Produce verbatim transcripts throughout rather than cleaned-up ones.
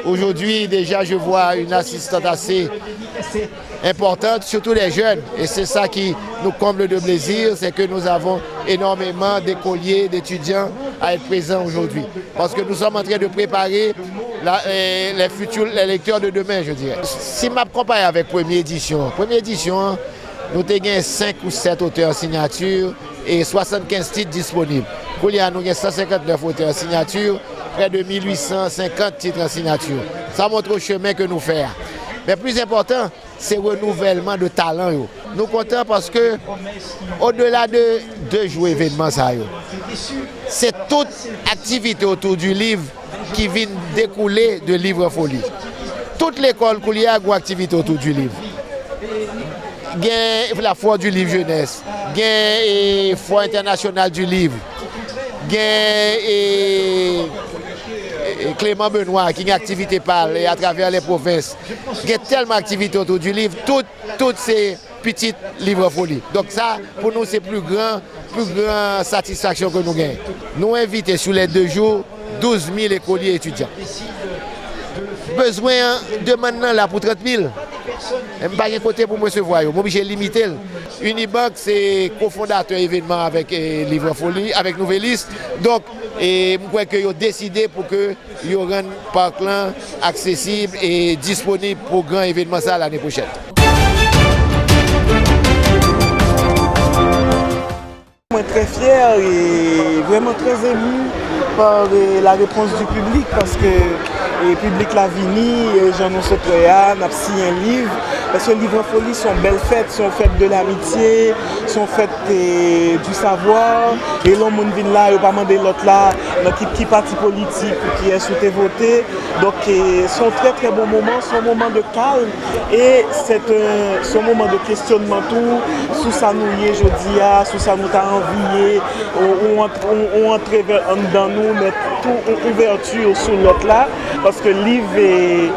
Aujourd'hui, déjà, je vois une assistante assez importante, surtout les jeunes. Et c'est ça qui nous comble de plaisir, c'est que nous avons énormément d'écoliers, d'étudiants à être présents aujourd'hui. Parce que nous sommes en train de préparer la- euh, les futurs les lecteurs de demain, je dirais. Si m ap konpare avèk premye edisyon, premye edisyon an, nou te gen senk ou sèt otè an siyati e swasannkenz tit disponib. Koulye a, nou gen san senkant nèf otè an siyati, près de mil uit san senkant tit an siyati. Sa montre chemen ke nou fè a. Men plis enpòtan, se renouvèlman de talan yo. Nou kontan paske, odela de de jou evenman sa yo, se tout aktivite otou di liv ki vin dekoule de Livre en Folie. Tout lekòl koulye a gen aktivite otou di liv. Gen la Foire du Livre Jeunesse, gen e, Foire Internationale du Livre, gen e, e, Clément Benoît ki gen aktivite pa l e atravè lè pwovens. Gen tèlman aktivite otou di liv, tout, tout se pitit Livre en Folie. Donk sa, pou nou, se pli gran, pli gran satisfaksyon ke nou genyen. Nou envite sou lè de jou douz mil ekolye etidyan. Bezwen an, demann nan la pou trant mil. E m pa gen kote pou m resevwa yo. M oblije limite l. Unibank se kofondatè evenman avèk e, Livre en Folie, avèk Nouvelliste. Donk, e, m kwè ke yo deside pou ke yo rann pak lan aksesib e disponib pou gran evenman sa lane pwochèn. Mwen trè fyè e vrèman trè emu pa la repons di piblik paske e piblik la vini e jan nou sot wè a n ap siyen liv paske Livre en Folie se yon bèl fèt, se yon fèt de lamitye, se yon fèt e, du savoir e lè yon moun vin la yo pa mande lòt la nan ki, ki pati politik ou kiyès ou te vote. Donk e, se yon trè trè bon moman, se yon moman de kalm e se yon moman de kesyonman tou sou sa nou ye jodi a, sou sa nou ta anvi ye, yon antre anndan nou, men tou yon ouvèti sou lòt la, paske liv e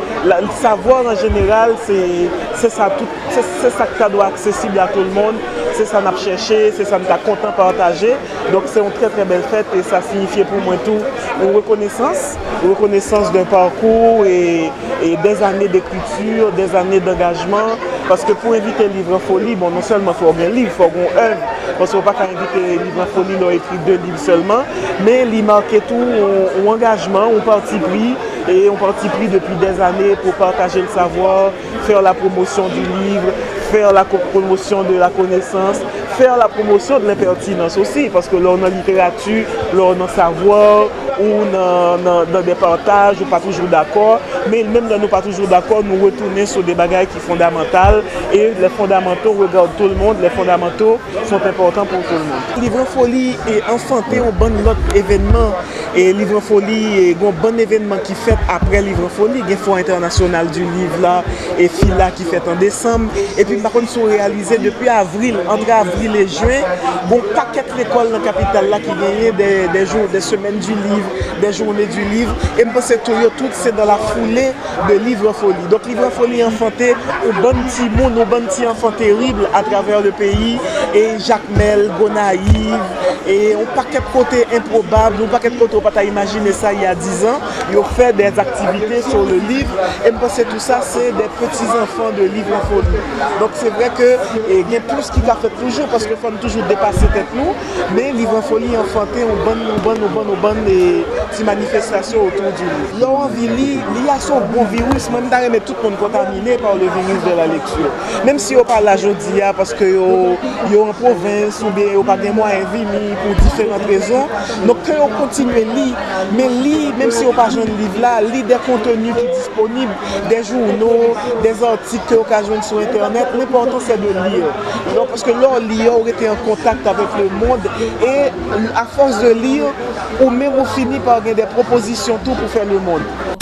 savwa an jeneral se sa tout, se sa k ta dwe aksesib a tout moun, se sa n ap chèche, se sa n ta kontan pataje. Donk se yon trè trè bèl fèt e sa siyifye pou mwen tou yon rekonesans, rekonesans d'un parcours e, e des années d'écriture, des années d'engagement, paske pou envite Livre en Folie, bon, non sèlman fò w gen liv, fò w gen yon èv, paske w pa ka envite Livre en Folie lè w ekri de liv sèlman, men li make tou yon, yon angajman, yon pati pri, e yon pati pri depi des années pou pataje le savoir, faire la promotion du livre, faire la promotion de la connaissance, faire la promotion de l'impertinence aussi, paske lè w nan literati, lè w nan savwa, ou nan, nan, nan de partaj, ou pa toujou dakò, men menm lè nou pa toujou dakò, nou retounen sou de bagay ki fondamantal, et les fondamentaux regardent tout le monde, les fondamentaux sont importants pour tout le monde. Livre en Folie e anfante yon bann lòt evènman e Livre en Folie e gen yon bann evènman ki fèt apre Livre en Folie, gen Foire Internationale du Livre la e FILA ki fèt an desanm, epi m pa konn si w reyalize depi avril, antre avril e jen, gen yon pakèt lekòl nan kapital la ki genyen des, des jours, des semaines du livre, des journées du livre, e m panse tou yo tout se dans la foulée de Livre en Folie. Donk Livre en Folie anfante yon bann timoun, yon bann ti enfants terribles à travers le pays, e Jakmèl, Gonayiv, e yon pakèt kote enpwobab, yon pakèt kote w pa ta imajine sa il y a dix ans, yo fè des activités sur le livre, e m panse tou sa se des petits enfants de Livre en Folie. Donk se vrè ke e, gen plis ki ka fèt toujou, paske fò n toujou depase tèt nou, men Livre en Folie anfante yon bann, yon bann, yon bann, yon bann e, ti manifestasyon otou di liv. Lè w anvi li, li a se yon bon viris, mwen m ta renmen tout moun kontamine par le virus de la lecture. Menm si yo pa la jodi a paske yo, yo an pwovens oubyen yo pa gen mwayen vini pou diferan rezon, donk ke yo kontinye li, men li, menm si yo pa jwenn liv la, li de konteni ki disponib, des journaux, des articles ke yo ka jwenn sou entènèt, l'important c'est de lire. Donk, paske lè w li, w rete an kontak avèk le monde, e à force de lire, ou menm ou fini pa gen des propositions tou pou fè le monde.